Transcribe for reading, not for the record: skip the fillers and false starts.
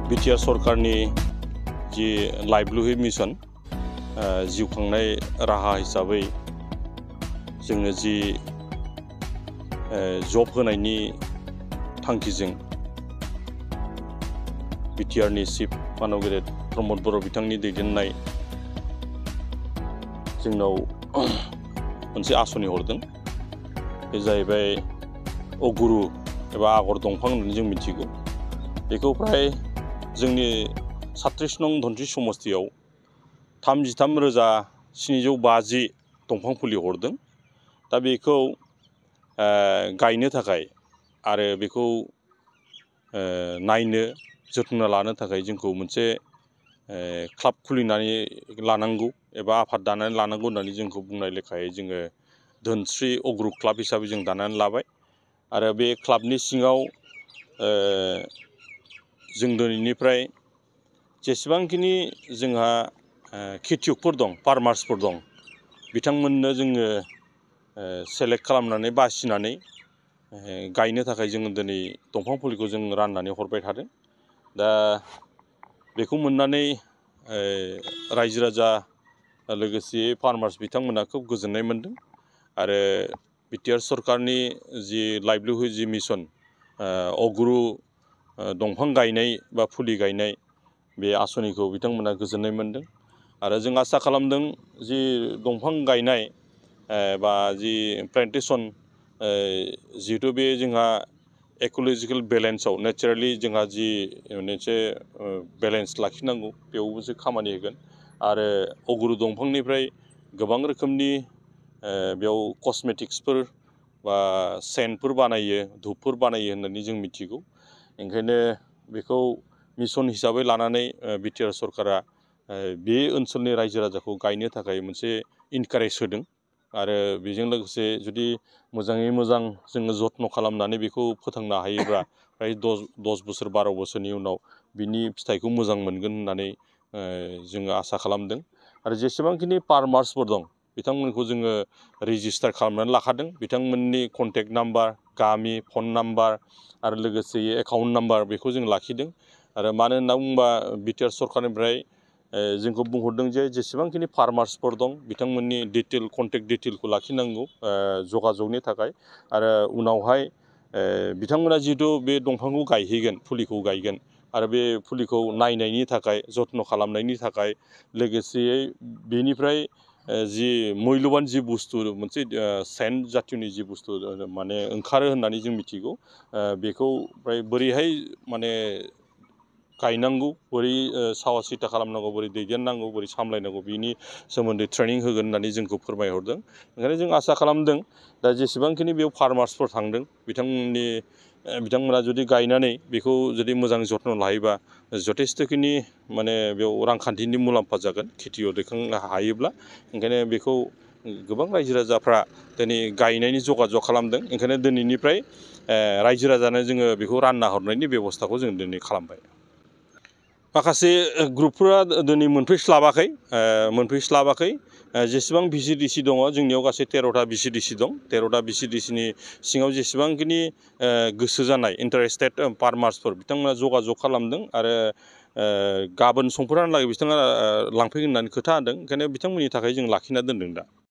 BTR सरकारनि जि livelihood mission जिउ खांनाय राहा हिसाबै जोंनो जि जब होनायनि थांखिजों बिटिआरनि चिफ मानगेरेट प्रमद बर' बिथांनि दैदेननाय जोंनाव मोनसे आसनि हरदों। बे जाहैबाय अगुरु एबा आगर दंफां होननानै जों मिथिगौ। बेखौ फ्राय जोंनि 36 नं धोनस्रि समस्तियाव 33,750 दंफां फुलि हरदों। दा बेखौ गायनो थाखाय आरो बेखौ नायनो जोथोन लानो थाखाय जोंखौ मोनसे क्लाब खुलिनानै लानांगौ एबा आफाद दानानै लानांगौ होननानै जोंखौ बुंनाय लेखायै जोङो धोनस्रि अगुरु क्लाब हिसाबै जों दानानै लाबाय। आरो बे क्लाबनि सिङाव जों दिनैनिफ्राय जेसेबांखिनि जोंहा खेथियकफोर दं, फार्मार्सफोर दं, बिथांमोननो जोङो सेलेक्ट खालामनानै बासिनानै गायनो थाखाय जोङो दिनै दंफां फुलिखौ जों राननानै हरबाय थादों। दा बेखौ मोननानै रायजो राजा लोगोसे फार्मार्स बिथांमोना खोब गोजोननाय मोनदों। आरो बिटिआर सरकारनि जि लाइभलिहुड जि मिशन अगुरु दंफां गायनाय बा फुलि गायनाय बे आसनिखौ बिथांमोना गोजोननाय मोनदों। आरो जों आसा खालामदों जि दंफां गायनाय बा जि प्लान्टेसन जिहेतु बे जोंहा इक'लजिकेल बेलेन्सआव नेचारेलि जोंहा जि मोनसे बेलेन्स लाखिनांगौ बेयावबो मोनसे खामानि होगोन। आरो अगुरु दंफांनिफ्राय गोबां रोखोमनि बेयाव कस्मेटिक्सफोर बा सेन्टफोर बानायो, धुपफोर बानायो होननानै जों मिथिगौ। ओंखायनो बेखौ मिशन हिसाबै लानानै बिटिआर सरकारा बे ओनसोलनि रायजो राजाखौ गायनो थाखाय मोनसे इनकारेज होदों। आरो बेजों लोगोसे जुदि मोजाङै मोजां जोङो जत्न खालामनानै बेखौ फोथांनो हायोब्ला फ्राय 10 बोसोर 12 बोसोरनि उनाव बिनि फिथाइखौ मोजां मोनगोन होननानै जोङो आसा खालामदों। आरो जेसेबांखिनि फार्मार्सफोर दं बिथांमोनखौ जोङो रेजिस्टार खालामनानै लाखादों। बिथांमोननि कन्टेक्ट नाम्बार, गामि फन नाम्बार आरो लोगोसे एकाउन्ट नाम्बार बेखौ जों लाखिदों। आरो मानो होनना बुङोबा बिटिआर सरकारनिफ्राय जोंखौ बुंहरदों जे जेसेबांखिनि फार्मार्सफोर दं बिथांमोननि डिटेल कन्टेक्ट डिटेलखौ लाखिनांगौ जगाजगनि थाखाय। आरो उनावहाय बिथांमोना जिहेतु बे दंफांखौ गायहैगोन, फुलिखौ गायगोन आरो बे फुलिखौ नायनायनि थाखाय, जत्न खालामनायनि थाखाय, लोगोसेयै बेनिफ्राय जि मुल्यबान जि बुस्थु मोनसे सेन्ट जातियनि जि बुस्थु माने ओंखारो होननानै जों मिथिगौ। बेखौ फ्राय बोरैहाय माने गायनांगौ, बोरै सावा सिथा खालामनांगौ, बोरै दैदेननांगौ, बोरै सामलायनांगौ बिनि सोमोन्दै ट्रेनिं होगोन होननानै जोंखौ फोरमायहरदों। ओंखायनो जों आसा खालामदों दा जेसेबांखिनि बेयाव फार्मार्सफोर थांदों बिथांमोना जुदि गायनानै बेखौ जुदि मोजां जत्न लायोबा जथेस्थ'खिनि माने बेयाव रांखान्थिनि मुलाम्फा जागोन खेथियाव दैखांनो हायोब्ला। ओंखायनो बेखौ गोबां रायजो राजाफ्रा दिनै गायनायनि जगाजग खालामदों। ओंखायनो दिनैनिफ्राय रायजो राजानो जोङो बेखौ रानना हरनायनि बेब'स्थाखौ जों दिनै खालामबाय। माखासे ग्रुपफोरा दिनै मोनफैस्लाबाखै। जेसेबां VCDC दङ जोंनियाव गासै 13टा VCDC दं। 13टा VCDCनि सिङाव जेसेबांखिनि गोसो जानाय इन्टारेस्टेड फार्मार्सफोर बिथांमोना जगाजग खालामदों। आरो गाबोन समफोरहालागै बिथाङा लांफैगोन होननानै खोथा होदों। ओंखायनो बिथांमोननि थाखाय जों लाखिना दोनदों दा।